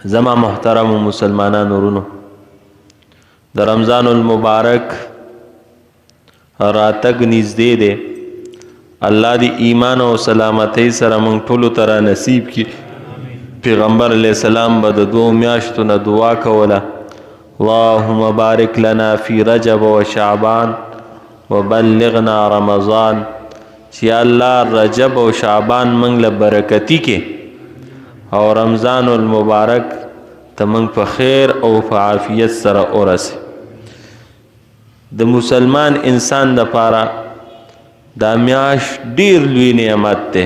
زما محترم مسلمانانو ورونو، د رمضان المبارک راتګ نږدې دی. الله دې ایمان او سلامتۍ سره مونږ ټولو ته را نصیب کړي. پیغمبر علیه السلام به د دوو میاشتو نه دعا کوله، اللهم بارک لنا فی رجب و شعبان وبلغنا رمضان، چې الله رجب او شعبان مونږ له برکتی کې او رمضان المبارک ته مونږ په خیر او په عافیت سره ورسي. د مسلمان انسان د پاره دا میاش ډیر لوی نعمت دی،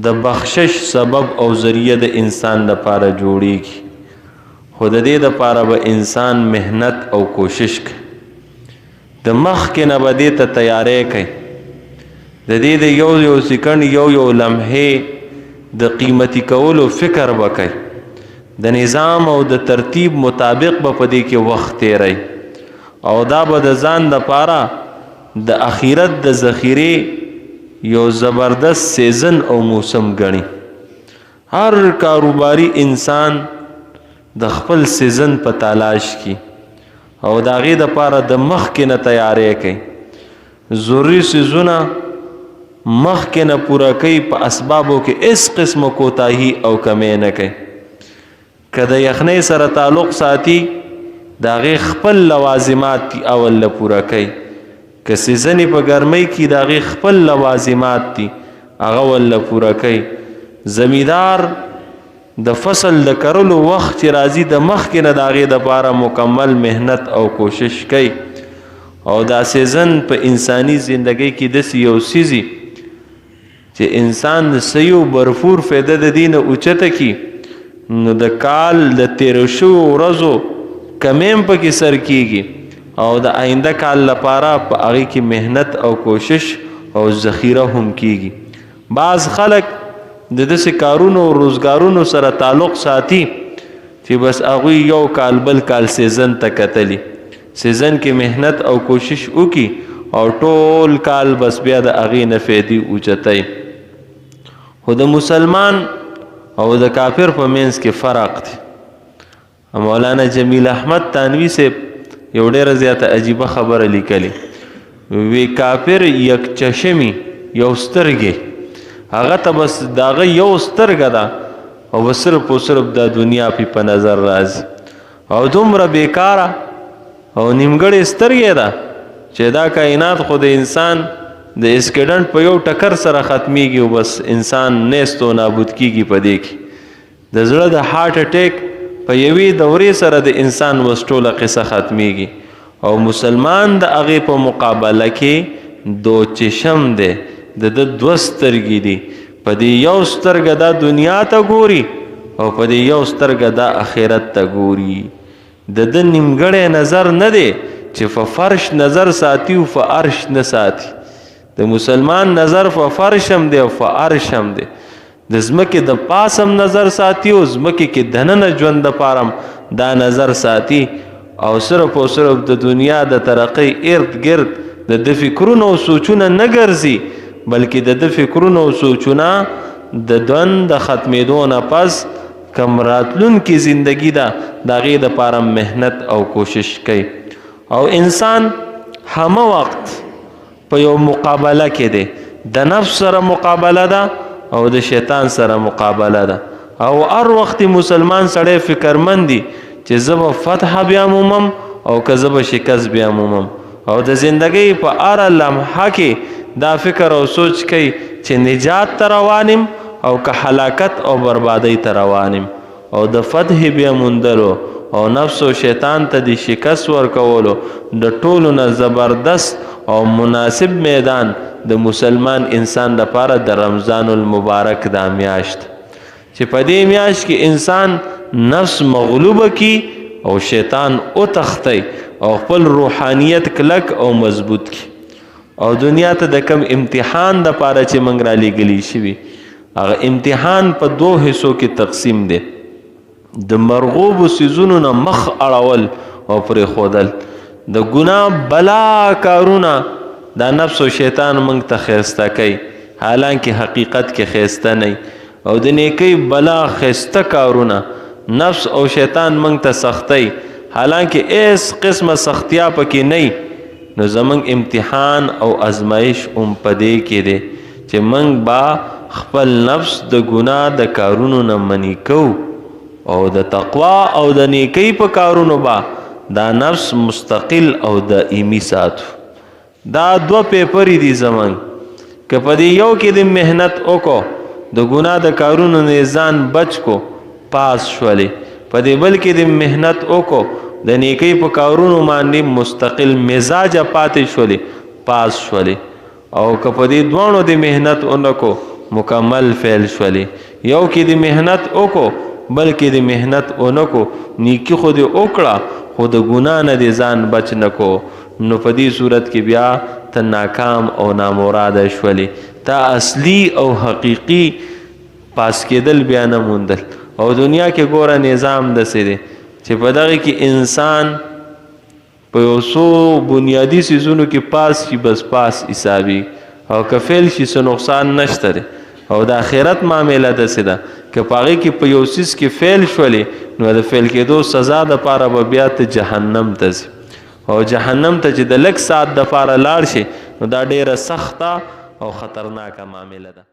د بخشش سبب او ذریعہ د انسان د پاره جوړیږي، خو د دې د پاره به انسان محنت او کوشش کوي، د مخکې نه به دې ته تیاری کوي، د دې د یو یو سیکنډ یو یو لمحې د قیمتي کولو فکر به کوي، د نظام او د ترتیب مطابق به په دې کې وخت تیروي، او دا به د ځان د پاره د اخیرت د ذخیرې یو زبردست سیزن او موسم ګڼي. هر کاروباري انسان د خپل سیزن په تلاش کې او د هغې دپاره د مخکې نه تیاری کوي، ضروري څیزونه مخکې نه پوره کوي، په اسبابو کې هېڅ قسمه کوتاهي او کمی نه کوي. که د یخنۍ سره تعلق ساتي، د هغې خپل لوازمات دي اول له پوره کوي، که سیزن یې په ګرمۍ کې د هغې خپل لوازمات دي هغه ورله پوره کوي. زمیندار د فصل د کرلو وخت چې راځي د مخکې نه د هغې دپاره مکمل محنت او کوشش کوي. او دا سیزن په انساني زندګۍ کې داسې یو څیز چې انسان د سیو برفور فایده د دې نه اوچته کړي، نو د کال د تېرو شوو ورځو کمی هم پکې سر کیږي، او د آینده کال لپاره په هغې کې محنت او کوشش او ذخیره هم کیږي. بعض خلک د داسې کارونو او روزګارونو سره تعلق ساتي چې بس هغوی یو کال بل کال سیزن ته کتلی، سیزن کې محنت او کوشش وکړي او ټول کال بس بیا د هغې نه فایدې اوچتوي. خو د مسلمان او د کافر په منځ کې فرق دی. مولانا جمیل احمد تانوی صاحب یو ډیره زیاته عجیبه خبره لیکلې، وی کافر یک چشمی یو سترګې، هغه ته بس داغه یو سترګه ده او بس صرف او صرف دا دنیا پی په نظر راځي، او دومره بیکاره او نیمګړې سترګې ده چې دا کائنات خو د انسان د اسکیډنټ په یو ټکر سره ختمیږي او بس انسان نیست او نابود کیږي. په دې کې د زړه د هارت اټیک په یوې دورې سره د انسان بس ټوله قصه ختمیږي. او مسلمان د هغې په مقابله کې دو چشم دی، د ده دوه سترګې دي، په دې یو سترګه دا دنیا ته ګوري او په دې یو سترګه دا آخرت ته ګوري. د ده نیمګړی نظر نه دی چې په فرش نظر ساتي او په عرش نه ساتي. د مسلمان نظر په فرش هم دی او په عرش هم دی، د ځمکې د پاس هم نظر ساتي او ځمکې کې دننه ژوند دپاره هم دا نظر ساتي، او صرف او صرف د دنیا د ترقۍ ارد ګرد د ده فکرونه او سوچونه نه ګرځي، بلکې د ده فکرونه او سوچونه د ژوند د ختمېدو نه پس کم راتلونکې زندگی ده د هغې دپاره محنت او کوشش کوي. او انسان همه وخت په یو مقابله کې دی، د نفس سره مقابله ده او د شیطان سره مقابله ده، او هر وخت مسلمان سړی فکرمند دی چې زه به فتح بیا مومم او که زه به شکست بیا مومم، او د زندګۍ په هره لمحه کې دا فکر او سوچ کوي چې نجات ته روان یم او که هلاکت او بربادۍ ته روان یم. او د فتح بیا موندلو او نفس او شیطان ته د شکست ورکولو د ټولو نه زبردست او مناسب میدان د مسلمان انسان دپاره د رمضان المبارک دا میاشت، چې په دې میاشت کې انسان نفس مغلوبه کی او شیطان وتښتی او خپل روحانیت کلک او مضبوط کی، او دنیا ته د کم امتحان د پاره چې موږ را لېږلي شوي هغه امتحان په دوو حصو کې تقسیم دی، د مرغوبو څیزونو نه مخ اړول او پرېښودل، د ګناه بلا کارونه دا نفس او شیطان موږ ته ښایسته کوي، حالانکه حقیقت کې ښایسته نه، او د نیکۍ بلا ښایسته کارونه نفس او شیطان موږ ته سختي، حالانکه هیڅ قسمه سختیا پکې نه. نو زمونږ امتحان او ازمایش هم په دې کې دی چې موږ با خپل نفس د ګناه د کارونو نه منی کو، او د تقوا او د نیکی په کارونو با دا نفس مستقل او دائمی ساتو. دا دوه پیپر دي زمونږ، که په دې یو کې د محنت وکړو، د ګناه د کارونو نه ځان بچ کو، پاس شولې. په دې بل کې د محنت وکړو، د نیکی په کارونو باندې مستقل مزاج پاتې شولې، پاس شولې. او که په دې دواړو د محنت اونکو، مکمل فعل شولې. یو کې د محنت وکړو، بل کې د محنت اونکو، نیکی خو دې وکړه خو د ګناه نه دې ځان بچ نکو، نو په دې صورت کې بیا ته ناکام او نامراده شولې، تا اصلي او حقیقي پاس کېدل بیا نه موندل. او دنیا کې ګوره نظام داسې دی چې په دغه کې انسان په یو څو بنیادي څیزونو کې پاس شي، بس پاس حسابي، او که فیل شي څه نقصان نشته دی. او د آخرت معامله داسې ده، که په هغې کې په یو څیز کې فیل شولې، نو د فیل کېدو سزا دپاره به بیا ته جهنم ته ځې، او جهنم ته چې د لږ ساعت دپاره لاړ شي، نو دا ډېره سخته او خطرناکه معامله ده.